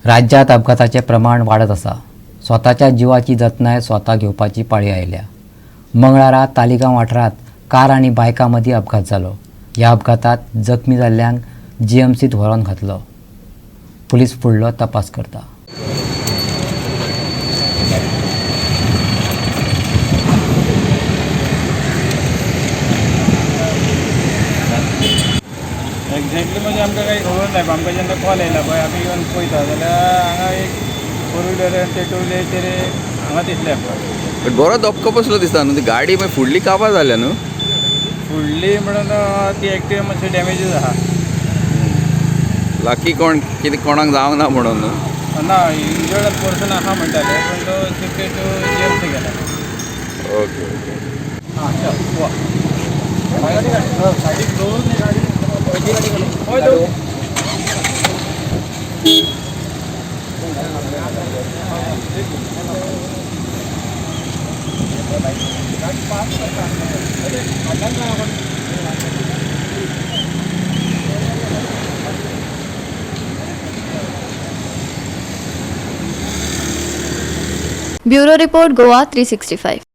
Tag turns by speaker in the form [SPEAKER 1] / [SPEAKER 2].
[SPEAKER 1] राज्यांत अपघाताचें प्रमाण वाडत आसा. स्वताच्या जिवाची जतनाय स्वता घेवपाची पाळी आयल्या. मंगळारा तालिगांव वाठारांत कार आनी बायकां मदीं अपघात जालो. ह्या अपघातांत जखमी जाल्ल्यांक जीएमसींत व्हरून घातलो. पुलीस फुडलो तपास करता.
[SPEAKER 2] एक्झॅक्टली म्हणजे आमकां काही खबर ना. आमकां जेन्ना कॉल येयला पळय, आमी येवन पळयता जाल्यार हांगा एक फोर व्हिलर आनी ते टू व्हिलर हांगा दिसले आमकां.
[SPEAKER 3] बट बरो धपको बसलो दिसता न्हू, ती गाडी मागीर फुडली काबार जाल्या न्हू.
[SPEAKER 2] फुडली म्हणून ती एक्टिवा मातशी डॅमेजूच आहा.
[SPEAKER 3] लकी कोण कितें कोणाक जावंक ना म्हणून न्हू.
[SPEAKER 2] ना, इंजर्ड पर्सन आहा म्हणटाले, पूण तो shifted to GMC गेला.
[SPEAKER 3] Okay okay.
[SPEAKER 2] हां, चल वा. हय तो.
[SPEAKER 4] Bureau report, Goa 365.